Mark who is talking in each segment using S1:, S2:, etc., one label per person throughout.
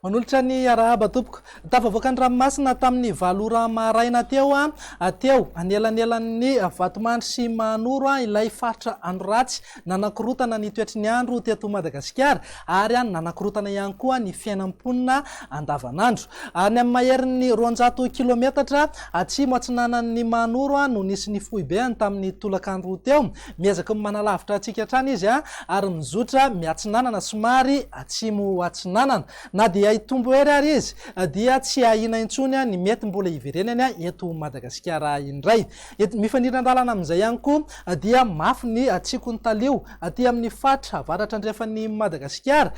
S1: Manolotra ny arahaba tompoko. Tafavoaka ny ranomasina tamin'ny 8 ora maraina teo teo anelanelan'ny Vatomandry sy Mahanoro ilay faritra andro ratsy nanakorotana ny toetry ny andro teto Madagasikara ary nanakorotana ihany koa ny fiainan'ny mponina andavanandro. Any amin'ny maherin'ny 200 kilometatra atsimo atsinanan'ny Mahanoro no nisy ny foibeny tamin'ny tolakandro teo. Miezaka ny manalavitra antsika hatrany izy ary mizotra miatsinanana somary atsimo atsinanana. Na dia hitombo hery ary izy dia tsy ahiana intsony ny mety mbola hiverenany eto Madagasikara indray. Mifanindran-dalana amin'izay ihany koa dia mafy ny tsikon'ny talio aty amin'ny faritra avaratra andrefan'i Madagasikara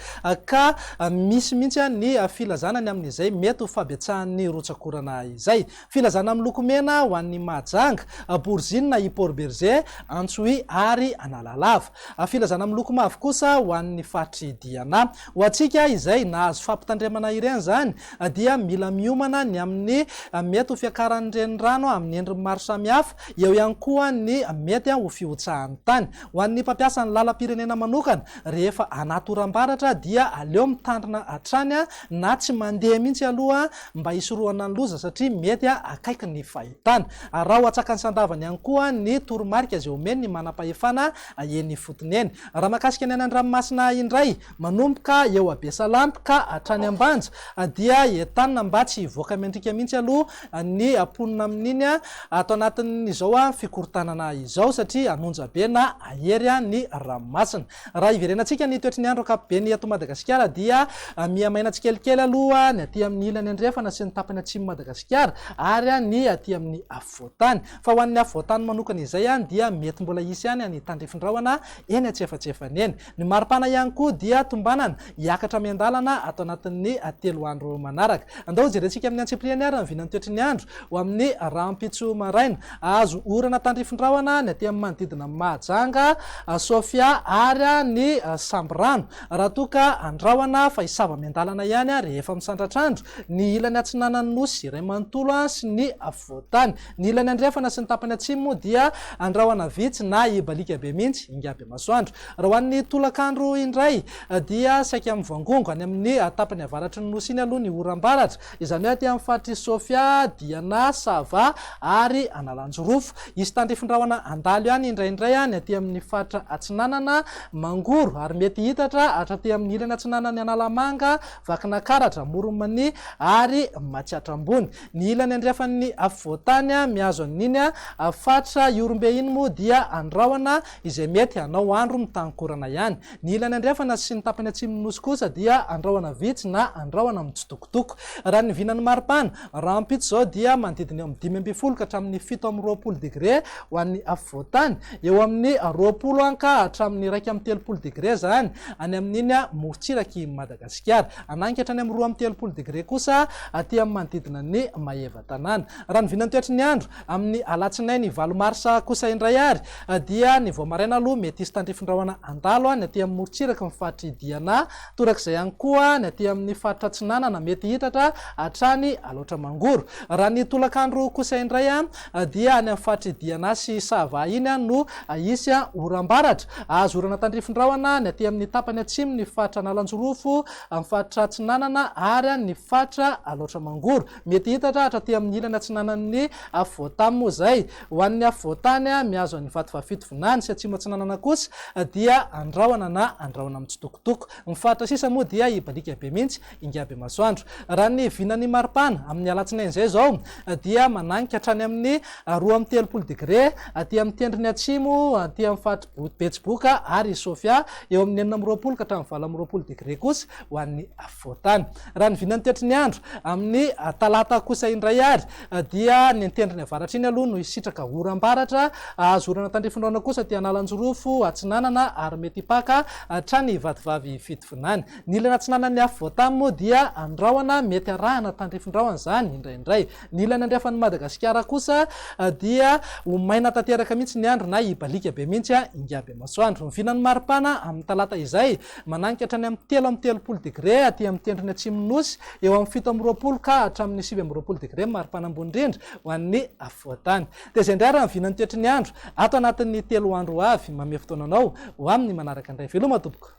S1: ka misy mihitsy ny filazana ny amin'izay mety ho fahabetsahan'ny rotsak'orana izay. Filazana miloko mena ho an'i Mahajanga, Borizina i Port Bergé, Antsohihy ary Analalava. Filazana miloko mavo kosa ho an'ny faritr'i Diana. Ho antsika izay nahazo fampitandremana ireny izany dia mila miomana ny amin'ny mety ho fiakaran'ny renirano amin'ny endriny maro samihafa, eo ihany koa ny mety ho fihotsahan'ny tany. Ho an'ny mpampiasa ny lalam-pirenena manokana, rehefa anaty oram-baratra dia aleo mitandrina hatrany na tsy mandeha mihitsy aloha mba hisorohana ny loza satria mety akaiky ny fahitana. Araho atsakany sy andavany ihany koa ny toromarika izay omen'ny manam-pahefana eny ifotony eny. Raha mahakasika ny any an-dranomasina indray, manomboka eo Besalampy ka hatrany Ambanja dia entanina mba tsy hivoaka miandriaka mihitsy aloha ny mponina amin'iny ato anatin'izao fikorontanana izao satria hanonja be na hahery ny ranomasina. Raha hiverenantsika ny toetry ny andro ankapobeny eto Madagasikara dia miha-maina tsikelikely aloha ny aty amin'ny ilany andrefana sy ny tapany atsimon'i Madagasikara ary ny aty amin'ny afovoantany. Fa ho an'ny afovoantany manokana izay dia mety mbola hisy ihany ny tandrifin-drahona eny antsefatsefany eny. Ny maripana ihany koa dia tombanana hiakatra miandalana ato anatin'ny 3 andro manaraka. Andao hojerentsika amin'ny antsipiriany ary ny vinan'ny toetry ny andro ho amin'ny rahampitso maraina. Azo orana tandrifin-drahona ny aty amin'ny manodidina an'i Mahajanga, Sofia ary ny Sambirano. Raha toa ka andrahona fa hisava miandalana ihany rehefa misandratr'andro ny ilany atsinanan'ny Nosy iray manontolo sy ny afovoan-tany. Ny ilany andrefana sy ny tapany atsimo moa dia andrahona vitsy na hibaliaka be mihitsy ingahy masoandro. Raha ho an'ny tolakandro indray dia saika mivangongo any amin'ny tapany avaratry ny Nosy iny aloha ny oram-baratra, izany hoe aty amin'ny faritr'i Sofia, Diana, Sava ary Analanjirofo. Hisy tandrifin-drahona handalo ihany indraindray ny aty amin'ny faritra atsinanana, Mangoro, ary mety hiitatra hatraty amin'ny ilany atsinanan'i Analamanga, Vakinakaratra, Amoron'i Mania ary Matsiatra Ambony. Ny ilany andrefan'ny afovoan-tany mihazo an'iny faritra Ihorombe iny moa dia andrahona izay mety hanao andro mitankorana ihany. Ny ilany andrefana sy ny tapany atsimon'ny Nosy kosa dia andrahona vitsy na andrahona mitsitokotoko. Raha ny vinan'ny maripana, rahampitso izao dia manodidina eo amin'ny 15 ka hatramin'ny 27 degre ho an'ny afovoan-tany, eo amin'ny 20 ka hatramin'ny 31 degre izany any amin'iny morontsirak'i Madagasikara. Hanainga hatrany amin'ny 32 degre kosa aty amin'ny manodidina ny Maevatanàna. Raha ny vinan'ny toetry ny andro, Amin'ny alatsinainy 8 marsa kosa indray ary dia ny vao maraina aloha mety hisy tandrifin-drahona handalo ny aty amin'ny morontsiraky ny faritr'i Diana, torak'izay ihany koa ny aty amin'ny faritra atsinanana mety hiitatra hatrany Alaotra Mangoro. Raha ny tolakandro kosa indray dia any amin'ny faritr'i Diana sy Sava iny no hisy oram-baratra. Azo orana tandrifin-drahona ny aty amin'ny tapany atsimo ny faritra Analanjirofo, amin'ny faritra atsinanana ary ny faritra Alaotra Mangoro. Mety hiitatra hatraty amin'ny ilany atsinanan'ny afovoantany moa izay. Ho an'ny afovoantany, mihazo an'i Vatovavy Fitovinany sy Atsimo Atsinanana kosa dia andrahona na andrahona mitsitokotoko. Ny faritra sisa moa dia hibaliaka be mihitsy ingahy Bemasoandro. Raha ny vinan'ny maripana, amin'ny alatsinainy izay izao dia mananika hatrany amin'ny 32 degre aty amin'ny tendrony atsimo, aty amin'ny faritr'i Betsiboka ary i Sofia, eo amin'ny 26 ka hatramin'ny 28 degre kosa ho an'ny afovoantany. Raha ny vinan'ny toetry ny andro, amin'ny talata kosa indray ary dia ny an-tendrony avaratra iny aloha no hisitraka oram-baratra, hahazo orana tandrifindraona kosa aty Analanjirofo atsinanana ary mety hipaka hatrany Vatovavy Fitovinany. Ny ilany atsinanan'ny afovoantany moa dia andrahona mety arahana tandrifindrahona izany indraindray. Ny ilany andrefan'i Madagasikara kosa dia ho maina tanteraka mihitsy ny andro na hibaliaka be mihitsy ingahy Bemasoandro. Ny vinan'ny maripana amin'ny talata izay Mananika hatrany amin'ny 33 degre aty amin'ny tendrony atsimon'ny Nosy, eo amin'ny 27 ka hatramin'ny 29 degre ny maripana ambony indrindra ho an'ny afovoan-tany. Dia izay indray ary ny vinan'ny toetry ny andro ato anatin'ny 3 andro ho avy. Manome fotoana anao ho amin'ny manaraka indray. Veloma tompoko.